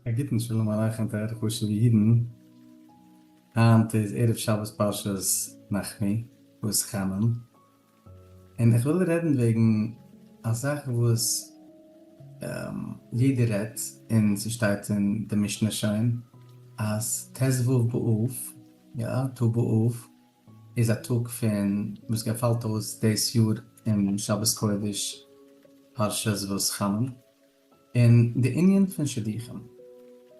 א גוטן שלום עליכם טייערע חשוב'ע אידן, היינט איז ערב שבת פרשת נחמו ואתחנן, און איך וויל רעדן וועגן א זאך וואס יעדער רעדט און ס'שטייט אין די משנה שוין, אז ט ו באב, יא, ט"ו באב, איז א טאג פון וואס געפאלט אויס דאס יאר אום שבת קודש פרשת ואתחנן, און די ענין פון שידוכים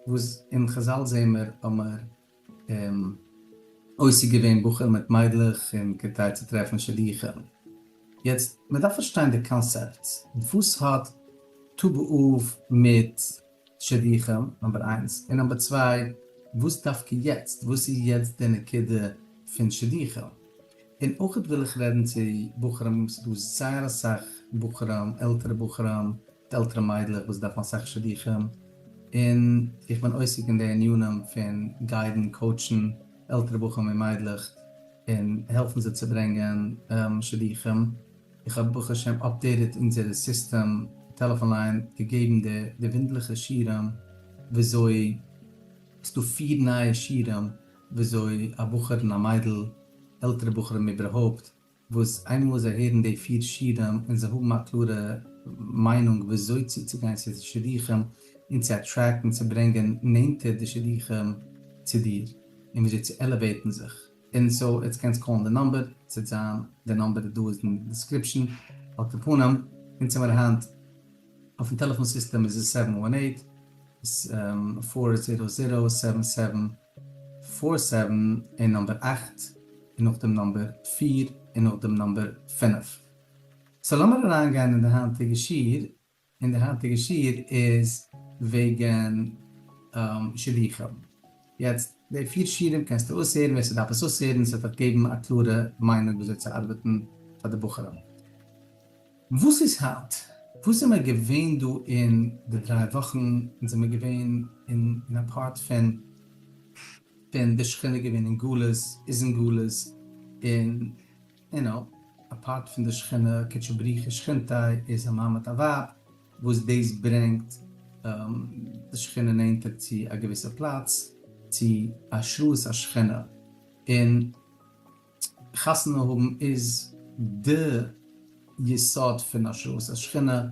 וואס אין חזל זעהן מיר האמער עוסק געווען בחורים מיט מיידלעך און כדי צו טרעפן שידוכים. יעצט מען דארף פארשטיין די קאנסעפט, וואס האט ט"ו באב מיט שידוכים number איינס, און number צוויי וואס דווקא יעצט, וואס איז יעצט די נקודה פון שידוכים? און אויך וויל איך רעדן צו בחורים, ס'איז דא זייער אסאך בחורים, עלטערע בחורים, מיט עלטערע מיידלעך וואס דארפן אסאך שידוכים, און איך בין עוסק אין די ענינים פון guide ן, coach ן עלטערע בחורים און מיידלעך, און העלפן זיי צו ברענגען שידוכים. איך האב ברוך השם updated אונזערע סיסטעם, טעלעפאן line, געגעבן די די וואונדערליכע שיעורים וויאזוי, ס'דא פיר נייע שיעורים וויאזוי א בחור און א מיידל, עלטערע בחורים איבערהויפט, וואס איינמאל זיי הערן די פיר שיעורים און זיי האבן א קלארע מיינונג וויאזוי צוצוגיין צו די שידוכים און צו attract ן צו ברענגען נענטער די שידוכים צו דיר און וויאזוי צו elevate ן זיך. און so עטס קענטס call ן די number, ס'וועט זיין די number דא איז אין description, על כל פנים אונז האמיר היינט אויפן טעלעפאן סיסטעם איז עס seven one eight four zero zero seven seven four seven און number אכט און נאכדעם number פיר און נאכדעם number פינף. so לאמיר אריינגיין אין די היינטיגע שיעור, און די היינטיגע שיעור איז וועגן שידוכים. יעצט די פיר שיעורים קענסטו אויסהערן ווער ס'דארף עס אויסהערן, ס'וועט דיך געבן א קלארע מיינונג וויאזוי צו ארבעטן פאר די בחורים. וואס איז היינט? וואס זעמער געווען דא אין די דריי וואכן? אונז זעמער געווען אין א part פון פון די שכינה געווען אין גלות, איז אין גלות, און you know, א part פון די שכינה, קודשא בריך הוא ושכינתיה איז א מאן מיט א ווייב, וואס דאס ברענגט די שכינה נענטער צו א געוויסע פלאץ, צו השראת השכינה, און חתונה האבן איז די יסוד פון השראת השכינה,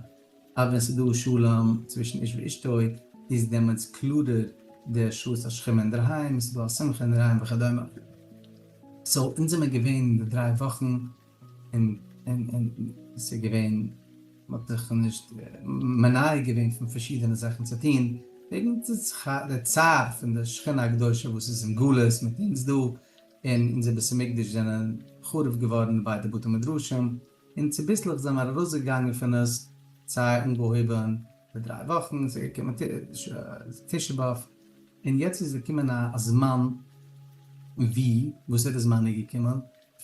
אז ווען ס'איז דא שלום צווישן איש ואשתו איז דעמאלטס קלארער די השראת השכינה אינדערהיים, ס'איז דא א שמחה אינדערהיים וכדומה. so אונז זעמיר געווען אין די דריי וואכן און און ס'איז געווען מ'האט זיך נישט מונע געווען פון פארשידענע זאכן צו טון וועגן די צער פון די שכינה הקדושה וואס איז אין גלות מיט אונז דא, און אונזער בית המקדש זענען חרוב געווארן ביידע בתי מדרשים, און צוביסלעך זענען מיר ארויסגעגאנגען פון עס, סיי אנגעהויבן די דריי וואכן, ס'איז געקומען תשעה באב, און יעצט איז געקומען א זמן ווי, וואס איז די זמן איז געקומען?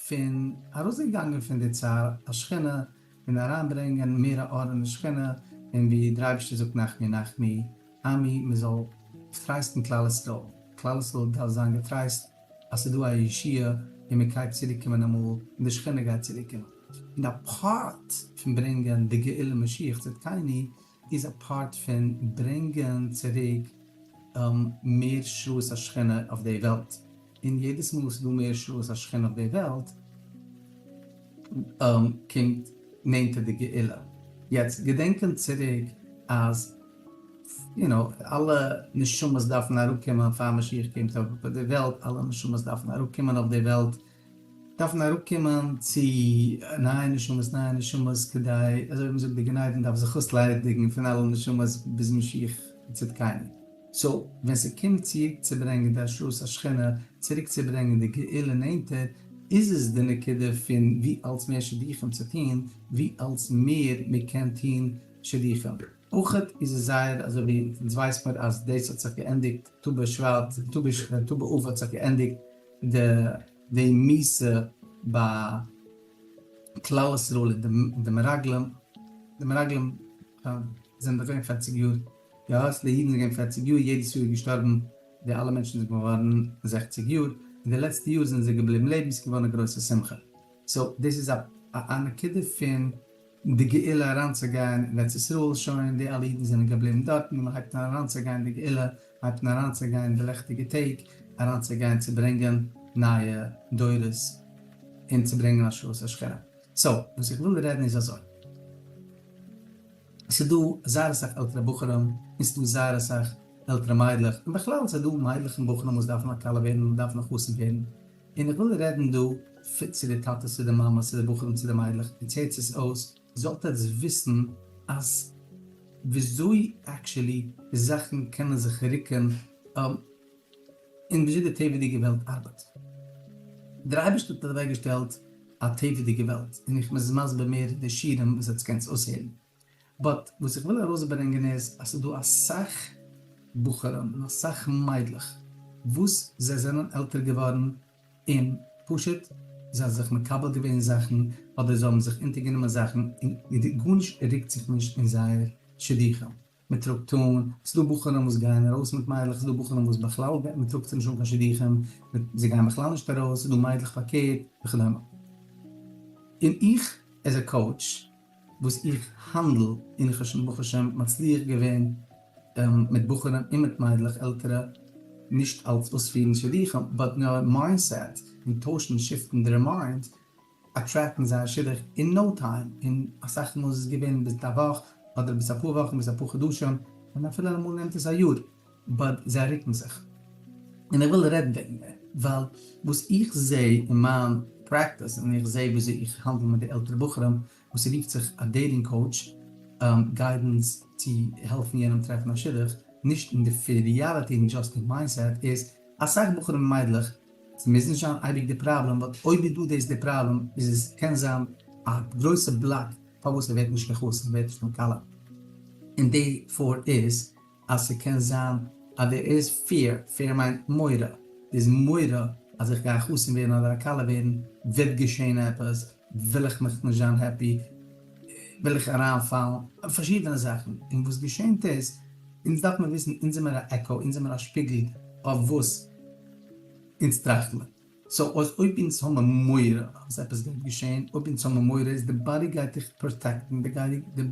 פון ארויסגעגאנגען פון די צער השכינה און אריינברענגען מער א אור אין די שכינה, און ווי דער אייבערשטער זאגט נחמו נחמו עמי, מען זאל טרייסטן כלל ישראל, כלל ישראל דארף זיין געטרייסט אז ס'איז דא א ישועה און מען גייט צוריק קומען אמאל און די שכינה גייט צוריק קומען, און א part פון ברענגען די גאולה משיח צדקינו איז א part פון ברענגען צוריק מער השראת השכינה אויף די וועלט, און יעדעס מאל וואס ס'איז דא מער השראת השכינה אויף די וועלט קומט נענטער די גאולה. יעצט געדענקען צוריק אז you know אלע נשמות דארפן אראפקומען פאר משיח קומט אויף די וועלט, אלע נשמות דארפן אראפקומען אויף די וועלט, דארפן אראפקומען צו נייע נשמות נייע נשמות כדי אזוי ווי מ'זאגט די גן עדן דארף זיך אויסליידיגן פון אלע נשמות ביז משיח צדקינו. so ווען ס'קומט צוריק צו ברענגען די השראת השכינה, צוריק צו ברענגען די גאולה נענטער, איז עס די נקודה פון ווי אלץ מער שידוכים צו טון, ווי אלץ מער מ'קען טון שידוכים. אויכעט איז עס זייער אזוי ווי אונז ווייס מיר אז דאס האט זיך געענדיגט ט"ו בשבט, ט"ו באב האט זיך געענדיגט די די מיתה ביי כלל ישראל און די מרגלים, די מרגלים זענען דאך געווען פערציג יאר, יא די אידן זענען געווען פערציג יאר, יעדעס יאר איז געשטארבן, די אלע מענטשן זענען געווארן זעכציג יאר, און די לעצטע יאר זענען זיי געבליבן לעבן, ס'איז געווארן א גרויסע שמחה, so דאס איז א נקודה פון. די גאולה אריינצוגיין אין ארץ ישראל שוין, די אלע אידן זענען געבליבן דארטן, מען הייבט אן אריינצוגיין די גאולה, מען הייבט אן אריינצוגיין אין די לעכטיגע טעג, אריינצוגיין צו ברענגען נייע דורות און צו ברענגען השראת השכינה. so, וואס איך וויל רעדן איז אזוי. ס'איז דא זייער אסאך עלטערע בחורים, און ס'איז דא זייער אסאך עלטערע מיידלעך, און בכלל ס'איז דא מיידלעך און בחורים וואס דארפן א כלה ווערן און דארפן א חתן ווערן, און איך וויל רעדן דא צו די טאטעס צו די מאמעס צו די בחורים צו די מיידלעך, עטס הערטס עס אויס, זאלט עטס וויסן אז וויאזוי actually זאכן קענען זיך רוקן, און וויאזוי די טבע'דיגע וועלט ארבעט. דער אייבערשטער האט אוועקגעשטעלט א טבע'דיגע וועלט, און איך בין עס מסביר מער אין די שיעורים וואס עטס קענטס אויסהערן. but וואס איך וויל ארויסברענגען איז אז ס'איז דא אסאך בחורים און אסאך מיידלעך וואס זיי זענען עלטער געווארן און פשוט זיי האבן זיך מקבל געווען זאכן אדער זיי האבן זיך אונטערגענומען זאכן און גארנישט רוקט זיך נישט אין זייער שידוכים. מען טראגט אן, ס'איז דא בחורים וואס גייען ארויס מיט מיידלעך, ס'איז דא בחורים וואס בכלל מען טראגט זיי נישט אן קיין שידוכים, זיי גייען בכלל נישט ארויס, ס'איז דא מיידלעך פארקערט וכדומה. און איך as a coach וואס איך האנדל און איך האב שוין ברוך השם מצליח געווען מיט בחורים און מיט מיידלעך עלטערע, נישט אלץ אויספירן שידוכים but נאר mindset און טוישן shift ן דער mind, attract ן זייער שידוך אין no time, און אסאך מאל איז עס געווען ביז א וואך אדער ביז אפאר וואכן ביז אפאר חדשים, און אפילו אמאל נעמט עס א יאר, but זיי רוקן זיך. און איך וויל רעדן וועגן דעם, ווייל וואס איך זע אין מיין practice, און איך זע וויאזוי איך האנדל מיט די עלטערע בחורים, וואס רופט זיך א dating coach, guidance צו העלפן יענעם טרעפן א שידוך, נישט אין די reality און just אין mindset, איז אסאך בחורים און מיידלעך, ס'מוז נישט זיין אייביג די פראבלעם, but אויב איז דא דאס די פראבלעם, איז עס קען זיין א גרויסע block פארוואס ער ווערט נישט קיין חתן, ווערט נישט קיין כלה, און די פאר איז אז ס'קען זיין אז דער איז fear, fear מיינט מורא, איז מורא אז איך גיי א חתן ווערן אדער א כלה ווערן, וועט געשען עפעס, וויל איך מיך נישט זיין happy, וויל איך אריינפאלן, פארשידענע זאכן, און וואס געשענט איז, אונז דארף מען וויסן, אונז זעמער א עקא, אונז זעמער א שפיגל אויף וואס אונז טראכט מען. so אז אויב אונז האבן מורא אז עפעס גייט געשען, אויב אונז האבן מורא איז די body גייט דיך protect ן,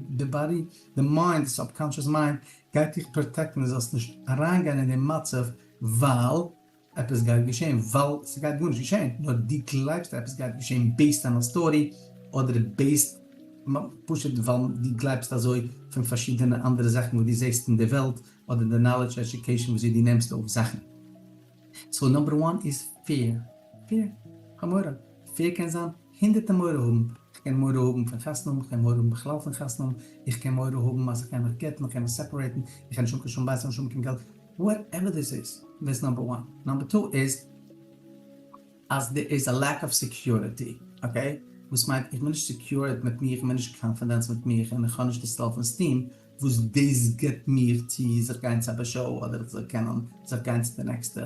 די body, די mind, די subconscious mind גייט דיך protect ן דו זאלסט נישט אריינגיין אין די מצב ווייל עפעס גייט געשען, ווייל ס'גייט גארנישט געשען, נאר דו גלייבסט עפעס גייט געשען based on א story אדער based פשוט ווייל דו גלייבסט אזוי פון פארשידענע אנדערע זאכן וואס דו זעסט אין די וועלט אדער די knowledge education וויאזוי דו נעמסט אויף זאכן. so number one איז fear. Fear. כ'האב מורא. Fear קען זיין הונדערטע מורא האבן. כ'קען מורא האבן פון חתונה האבן, כ'קען מורא האבן בכלל פון חתונה האבן, איך קען מורא האבן אז איך גיי מיך גט'ן, איך גיי מיך separate ן, איך גיי נישט האבן קיין שלום בית, איך גיי נישט האבן קיין געלט, whatever דאס איז. דאס number one. Number two איז אז דער איז א lack of security. Okay? וואס מיינט איך בין נישט secured מיט מיך, איך בין נישט confidence מיט מיך, און איך האב נישט די self esteem וואס דאס גיבט מיר צו זיך גיין צו א באשאו אדער איך זאל קענען זיך גיין צו די נעקסטע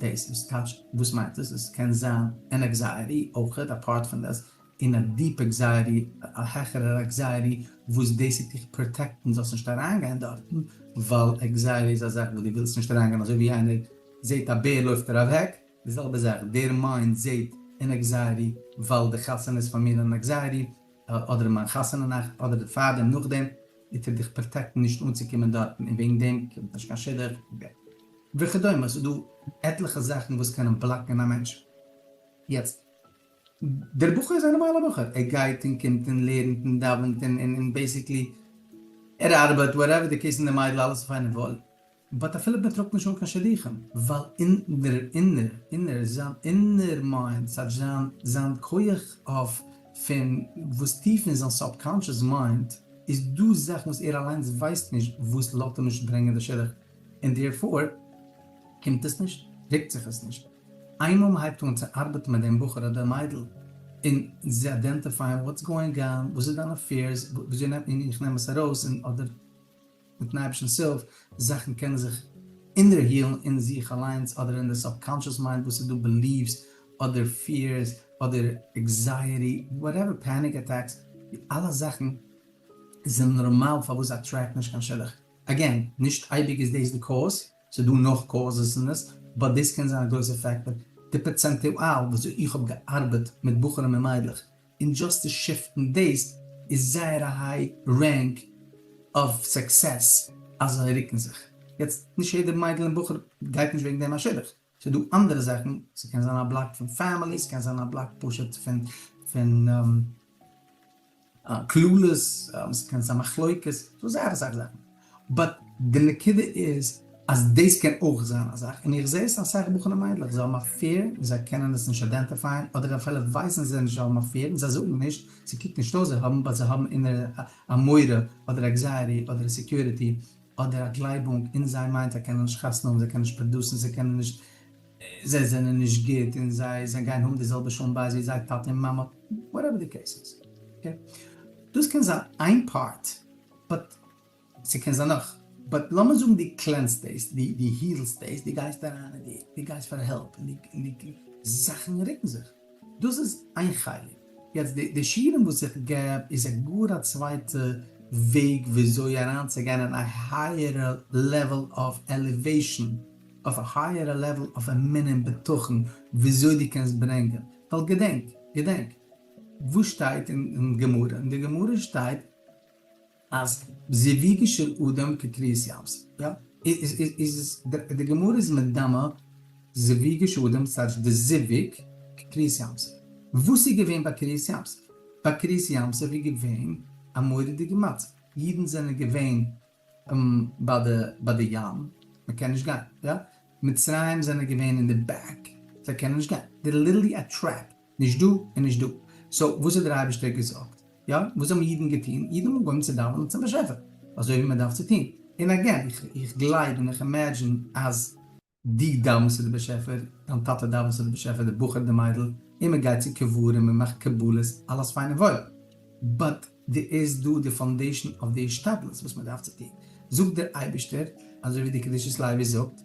דאס וואס טייטש וואס מיינט עס עס קען זיין אן anxiety אויכעט א part פון דאס און א deep anxiety א העכערער anxiety וואס דאס וועט דיך protect ן זאלסט נישט אריינגיין דארטן ווייל anxiety איז א זאך וואס דו ווילסט נישט אריינגיין אזוי ווי איינער זעט א בער לויפט ער אוועק די זעלבע זאך דער mind זעט אן anxiety ווייל די חתונה איז פאר מיר אן anxiety אדער מיין חתונה נאכט אדער פארדעם נאכדעם וועט ער דיך protect ן נישט אנצוקומען דארטן און וועגן דעם קומט נישט קיין שידוך וכדומה, ס'איז דא עטליכע זאכן וואס קענען block ן א מענטש. יעצט דער בחור איז א נארמאלער בחור, ער גייט און קומט און לערנט און דאווענט און basically ער ארבעט whatever די case און די מיידל אלעס איז פיין און וואויל, but אפילו מען טראגט נישט אן קיין שידוכים, ווייל אינער אינער אינער זיין inner mind, ס'טייטש זיין זיין כח אויף פון וואס טיף אין זיין subconscious mind איז דא זאכן וואס ער אליינס ווייסט נישט וואס לאזט אים נישט ברענגען די שידוך, און therefore קומט עס נישט, רוקט זיך עס נישט. איינמאל מען הייבט אן צו ארבעטן מיט דעם בחור אדער מיידל און זיי identify ען what's going on, וואס איז דיינע fears, וויאזוי נעמט און איך נעם עס ארויס און אדער. מיטן אייבערשטנ'ס הילף, זאכן קענען זיך inner heal ן אין זיך אליינס אדער אין די subconscious mind וואס איז דא beliefs אדער fears אדער anxiety whatever panic attacks די אלע זאכן זענען נארמאל פארוואס זיי attract ן נישט קיין שידוך again נישט אייביג איז דאס די cause ס'איז דא נאך causes אין עס but דאס קען זיין א גרויסע factor די פראצענטואל וויאזוי איך האב געארבעט מיט בחורים און מיידלעך און just צו shift ן דאס. איז זייער א high rank of success אז זיי רוקן זיך. יעצט נישט יעדע מיידל און בחור גייט נישט וועגן דעם א שידוך, ס'איז דא אנדערע זאכן, ס'קען זיין א block פון family, ס'קען זיין א block פשוט פון פון קללות, ס'קען זיין מחלוקת, ס'דא זייער אסאך זאכן, but די נקודה איז אז דאס קען אויך זיין א זאך, און איך זע עס אסאך בחורים און מיידלעך, זיי האבן א fear און זיי קענען עס נישט identify ען, אדער אפילו ווייסן זיי נישט זיי האבן א fear און זיי זאגן נישט, ס'קוקט נישט אויס זיי האבן, but זיי האבן אינערע א מורא אדער anxiety אדער insecurity אדער א גלייבונג אין זייער mind זיי קענען נישט חתונה האבן, זיי קענען נישט produce ן, זיי קענען נישט, זיי זענען נישט גוט און זיי זיי גייען האבן די זעלבע שלום בית ווי זייער טאטע און מאמע, whatever די case איז, okay? דאס קען זיין איין part, but ס'קען זיין נאך, but לאמיר זאגן דו cleanse ט דאס, דו heal סט דאס, דו גייסט אריין און דו גייסט פאר help און די זאכן רוקן זיך, דאס איז איין חלק. יעצט די שיעורים וואס איך געב איז א גאר א צווייטע וועג וויאזוי אריינצוגיין אין א הייערע level of elevation, אויף א הייערע level of אמונה און בטחון וויאזוי דו קענסט ברענגען, ווייל געדענק, געדענק וואס שטייט אין גמרא, אין די גמרא שטייט אז זיווגו של אדם כקריעת ים סוף, יא? איז די גמרא איז מדמה זיווגו של אדם ס'טייטש די זיווג כקריעת ים סוף. וואס איז געווען ביי קריעת ים סוף? ביי קריעת ים סוף איז געווען א מורא'דיגע מצב, אידן זענען געווען ביי די ביי די ים, מ'קען נישט גיין, יא? מצרים זענען געווען אין די back, זיי קענען נישט גיין, they're literally א trap, נישט דא און נישט דא. so וואס האט דער אייבערשטער געזאגט? יא, וואס האבן אידן געטון? אידן האבן אנגעהויבן צו דאווענען צום באשעפער, אזוי ווי מען דארף צו טון. און again, איך גלייב און איך imagine אז דו דאווענסט צו די באשעפער, דיין טאטע דאווענט צו די באשעפער, די בחור די מיידל, און מען גייט צו קברים, מען מאכט קבלות, אלעס פיין און וואויל. but די איז דא די foundation אויף די השתדלות וואס מען דארף צו טון. זאגט דער אייבערשטער, אזוי ווי די קדושת לוי זאגט,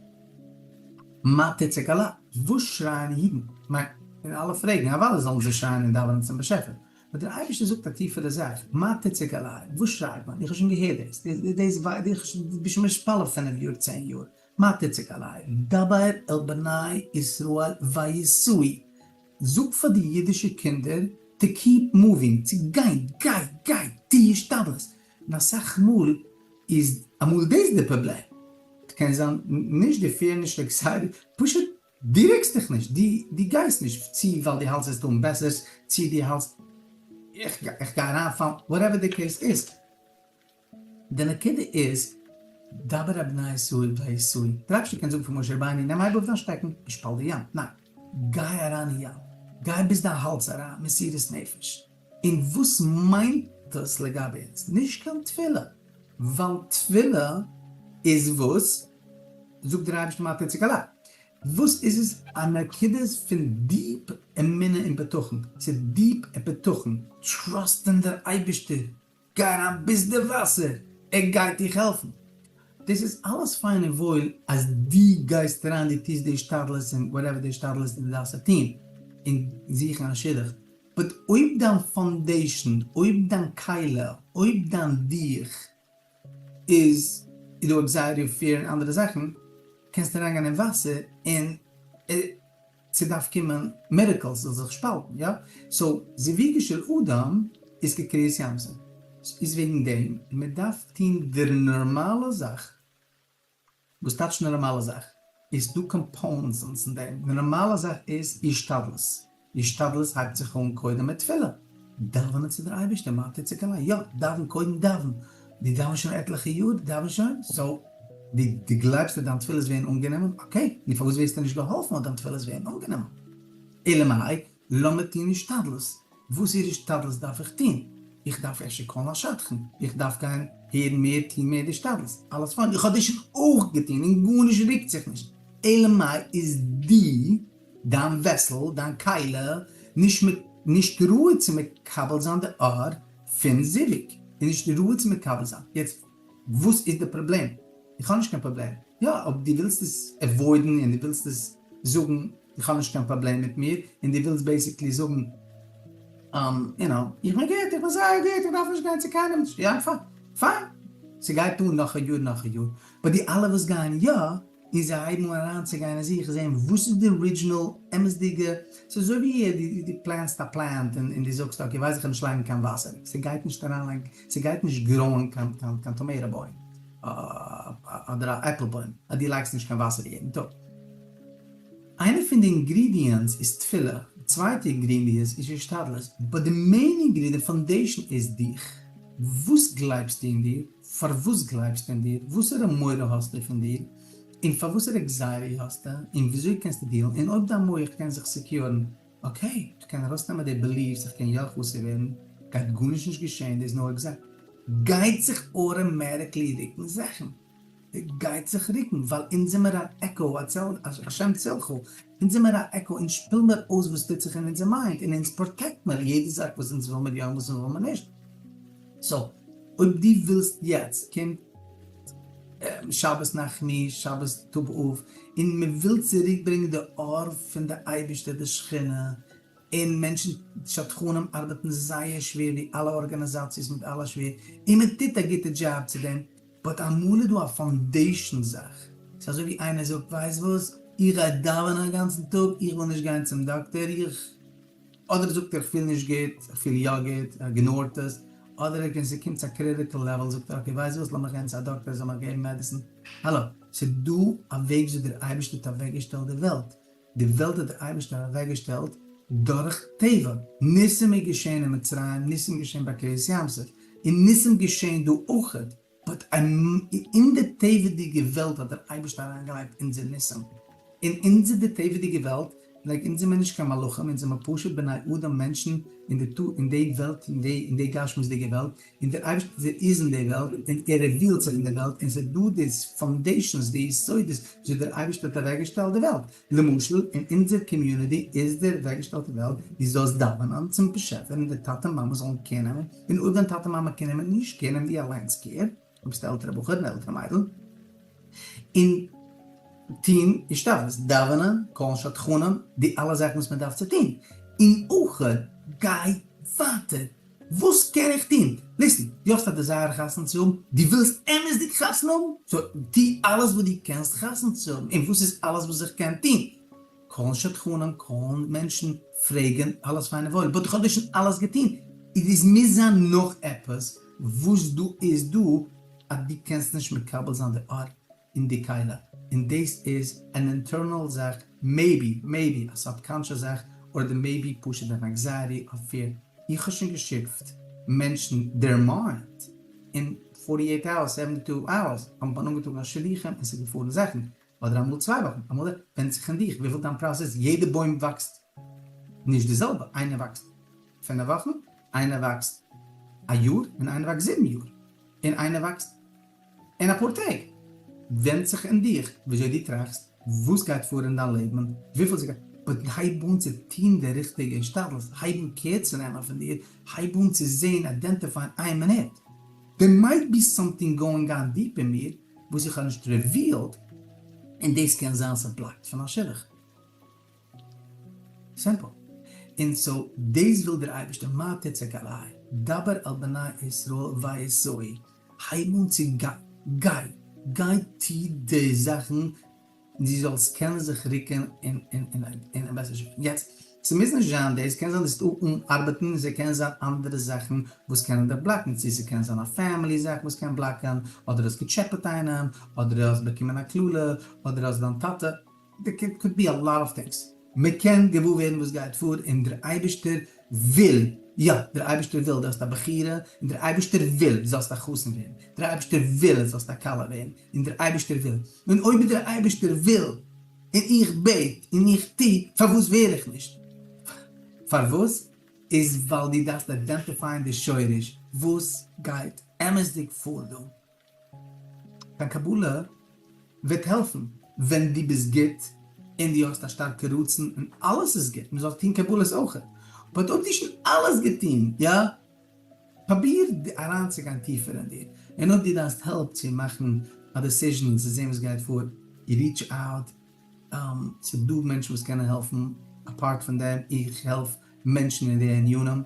מה תצעק אלי? וואס שרייען אידן? כ'מיין, און אלע פרעגן, אוודאי זאלן זיי שרייען און דאווענען צום באשעפער, אבער דער אייבערשטער זאגט א טיפערע זאך, מה תצעק אלי? וואס שרייט מען? איך האב שוין געהערט דאס, דאס דאס דו ביסט שוין מתפלל פינף יאר, צען יאר, מה תצעק אלי? דבר אל בני ישראל ויסעו, זאג פאר די אידישע קינדער to keep moving, צו גיין, גיי, גיי, טו השתדלות, און אסאך מאל איז אמאל דאס די פראבלעם, קען זיין נישט די fear נישט anxiety, פשוט דו רוקסט דיך נישט, דו גייסט נישט, צו ווייל דו האלטסט עס טון בעסערס, צו דו האלטסט איך גיי אריינפאלן, whatever די case איז. די נקודה איז, דבר אל בני ישראל ויסעו, דער אייבערשטער קען זאגן פאר משה רבינו, נעם הייב אויף דיין שטעקן און שפאלט די ים, ניין, גיי אריין אין ים, גיי ביז דיין האלז אריין, מסירות נפש. און וואס מיינט דאס לגבי אונז? נישט קיין תפילה, ווייל תפילה איז וואס? זאגט דער אייבערשטער מה תצעק אלי? וואס איז עס? א נקודה פון deep אמונה און בטחון, ס'איז deep בטחון, trust אין דער אייבערשטער, גיי אריין ביז די וואסער, ער גייט דיך העלפן. דאס איז אלעס פיין און וואויל אז דו גייסט אריין, דו טוסט די השתדלות און whatever די השתדלות דו דארפסט צו טון, און זוכן א שידוך, but אויב דיין foundation, אויב דיין כלי, אויב דיין דיך איז דא anxiety און fear און אנדערע זאכן, קענסטו אריינגיין אין וואסער און ס'דארף קומען miracles זאל זיך שפאלטן, יא? so זיווגו של אדם איז כקריעת ים סוף, איז וועגן דעם מען דארף טון די נארמאלע זאך, וואס טייטש נארמאלע זאך? איז דא components אין דעם, די נארמאלע זאך איז השתדלות, השתדלות הייבט זיך אן קודם מיט תפילה, דאווענען צו דער אייבערשטער, מה תצעק אלי, יא, דאווען קודם דאווען, דו דאווענסט שוין עטליכע יאר, דאווען שוין, so דו גלייבסט אז דיין תפילות ווערן אנגענומען, okay, נו פארוואס ווערסטו נישט געהאלפן אז דיין תפילות ווערן אנגענומען? אלא מאי, לאמיר טון השתדלות, וואס איז השתדלות דארף איך טון? איך דארף אפשר call ן א שדכן, איך דארף גיין הערן מער, טון מער השתדלות, אלעס פיין, איך האב דאס שוין אויך געטון און גארנישט רוקט זיך נישט, אלא מאי איז די, דיין vessel, דיין כלי, נישט נישט ראוי צו מקבל זיין די אור פון זיווג, איז נישט ראוי צו מקבל זיין, יעצט וואס איז די פראבלעם? איך האב נישט קיין פראבלעם, יא אויב דו ווילסט עס avoid ן און דו ווילסט עס זאגן איך האב נישט קיין פראבלעם מיט מיר, און דו ווילסט basically זאגן you know, איך בין גוט, איך בין זייער גוט, איך דארף נישט גיין צו קיינעם, יא פיין, פיין, ס'גייט אן נאך א יאר נאך א יאר, but די אלע וואס גייען יא. און זיי הייבן אן אריינצוגיין אין זיך זען וואס איז די original אמת'דיגע, ס'איז אזוי ווי דו פלענסט א plant און דו זאגסט okay ווייס איך נישט לייגן קיין וואסער, ס'גייט נישט אריינלייגן, ס'גייט נישט גראוען קיין קיין tomato בוים אדער א עפל בוים אז דו לייגסט נישט קיין וואסער יעדן טאג. איינע פון די ingredients איז תפילה, די צווייטע ingredients איז השתדלות, but די main ingredient, foundation איז דיך. וואס גלייבסטו אין דיר? פארוואס גלייבסטו אין דיר? וואסערע מורא האסטו פון דיר? און פארוואסערע anxiety האסטו? און וויאזוי קענסטו דיעלן? און אויב דיין מח קען זיך סעקיורן, okay, איך קען ארויסנעמען די beliefs, איך קען יא חסר ווערן, גייט גארנישט נישט געשען, דאס איז נאר anxiety. גייט זיך automatically רוקן זאכן. גייט זיך רוקן, ווייל אונז זעמער א echo, השם צלך, אונז זעמער א עקאו, אונז שפילן מיר אויס וואס טוט זיך אין אונזער mind, און אונז פראטעקט מיר יעדע זאך וואס אונז וויל מיר יא און וואס אונז וויל מיר נישט. so, אויב דו ווילסט יעצט, קומט שבת נחמו, שבת ט"ו באב, און מען וויל צוריק ברענגען די אור פון די אייבערשטער, די שכינה, און מענטשן, שדכנים ארבעטן זייער שווער ווי אלע ארגאניזאציעס מיט אלע שווער, און מען טוט א גוטע דזשאב צו דעם, but אמאל איז דא א foundation זאך, ס'איז אזוי ווי איינער זאגט ווייסט וואס, איך גיי דאווענען א גאנצן טאג, איך וויל נישט גיין צום דאקטער, איך, אדער זאגט ער איך פיל נישט גוט, איך פיל יא גוט, ער איגנארט עס, אדער ווען ס'קומט צו א critical level זאגט ער okay ווייסט וואס לאמיך גיין צו א דאקטער ער זאל מיך געבן medicine, האלא, ס'איז דא א וועג וויאזוי דער אייבערשטער האט אוועקגעשטעלט די וועלט, די וועלט האט דער אייבערשטער אוועקגעשטעלט דורך טבע, ניסים איז געשען אין מצרים, ניסים געשען ביי קריעת ים סוף, און ניסים געשען דא אויכעט, but אין די טבע'דיגע וועלט האט דער אייבערשטער אריינגעלייגט אונזער ניסים, אין אונזער די טבע'דיגע וועלט, like אונז זעמיר נישט קיין מלאכים, אונז זעמיר פשוט בני אדם מענטשן אין די אין די וועלט, אין די גשמיות'דיגע וועלט, און דער אייבערשטער איז אין די וועלט, און ער רעווילט זיך אין די וועלט, און ס'איז דא די foundations, די יסודות וויאזוי דער אייבערשטער האט אוועקגעשטעלט די וועלט. למשל, אין אונזער community איז די אוועקגעשטעלטע וועלט, דו זאלסט דאווענען צום באשעפער און די טאטע מאמע זאלן care נעמען, און אויב דיין טאטע מאמע קען נעמען נישט care נעם דו אליינס care, אויב ביסטו א עלטערע בחור און עלטערע מיידל, און טון השתדלות, דאווענען, קאלן שדכנים, די אלע זאכן וואס מען דארף צו טון, און אויך גיי ווייטער וואס קען איך טון? listen, דו האסט א desire חתונה צו האבן, דו ווילסט אמת'דיג חתונה האבן, so טו אלעס וואס דו קענסט חתונה צו האבן, און וואס איז אלעס וואס איך קען טון? קאלן שדכנים, קאלן מענטשן, פרעגן, אלעס פיין און וואויל, but איך האב דיר שוין אלעס געטון, עס מוז זיין נאך עפעס וואס דא איז דא אז דו קענסט נישט מקבל זיין די אור אין די כלי, און דאס איז אן internal זאך, maybe, maybe א subconscious זאך, אדער maybe פשוט אן anxiety אר fear, איך האב שוין געשיפט מענטשן their mind אין forty eight hours, seventy two hours, האבן מיר אנגעטראגן א שליחים און ס'איז געפארן זאכן, אדער אמאל צוויי וואכן, אמאל ווענדט זיך אין דיך וויפיל דיין process, יעדע בוים וואקסט נישט די זעלבע, איינער וואקסט פינף וואכן, איינער וואקסט א יאר, און איינער וואקסט זיבן יאר, און איינער וואקסט אין אפאר טעג. ווענדט זיך אין דיך, וויאזוי דו טראכסט, וואס גייט פאר אין דיין לעבן, וויפיל ס'גייט, but הייב אן צו טון די ריכטיגע השתדלות, הייב אן care צו נעמען פון דיר, הייב אן צו זען, איידענטיפייען, איין מינוט, there might be something going on deep אין מיר וואס איך האב נישט רעווילד, און דאס קען זיין ס'בלאקט פון א שידוך. simple. און so דאס וויל דער אייבערשטער, מה תצעק אלי, דבר אל בני ישראל ויסעו. הייב אן צו גיין, גיי, גיי טו די זאכן דו זאלסט קענען זיך רוקן אין א בעסערע שיף. יעצט, ס'מוז נישט זיין דאס, קען זיין דו וועסט אן ארבעטן, ס'קען זיין אנדערע זאכן וואס קענען דיך בלאקן, צו ס'קען זיין א family זאך וואס קען בלאקן, אדער האסט געטשעפעט איינעם, אדער האסט באקומען א קללה, אדער האסט דיין טאטע, there could be a lot of things. מען קען געוואר ווערן וואס גייט פאר און דער אייבערשטער וויל, יא דער אייבערשטער וויל דו האסט א בחירה, און דער אייבערשטער וויל זאלסט א חתן ווערן, דער אייבערשטער וויל זאלסט א כלה ווערן, און דער אייבערשטער וויל, און אויב דער אייבערשטער וויל, און איך בעט, און איך טו, פארוואס ווער איך נישט? פארוואס? איז ווייל דו דארפסט איידענטיפייען די שורש, וואס גייט אמת'דיג פאר דא. דיין קבלה וועט העלפן ווען דו ביסט גוט און דו האסט א שטארקע רצון און אלעס איז גוט, מען זאל טון קבלות אויכעט, but אויב דו האסט שוין אלעס געטון, יא, פראביר אריינצוגיין טיפער אין דיר, און אויב דו דארפסט help צו מאכן א decision און צו זען וואס גייט פאר, reach out, ס'איז דא מענטשן וואס קענען העלפן, apart פון דעם, איך העלף מענטשן אין די ענינים,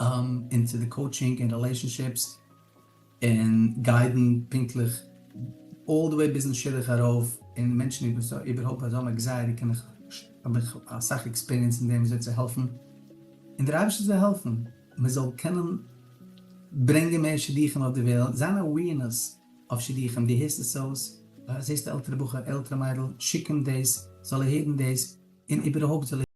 און צו די coaching און relationships. און גיידן פונקטליך. all the way ביזן שידוך ארויף, און מענטשן איבערהויפט ביי אזא גזירה קען איך, האב איך אסאך experience אין דעם וויאזוי צו העלפן, און דער אייבערשטער זאל העלפן מען זאל קענען ברענגען מער שידוכים אויף די וועלט, זיין awareness אויף שידוכים, דו הערסט עס אויס, זעסט א עלטערע בחור, עלטערע מיידל, שיק אים דאס, זאל ער הערן דאס, און איבערהויפט זאל ער.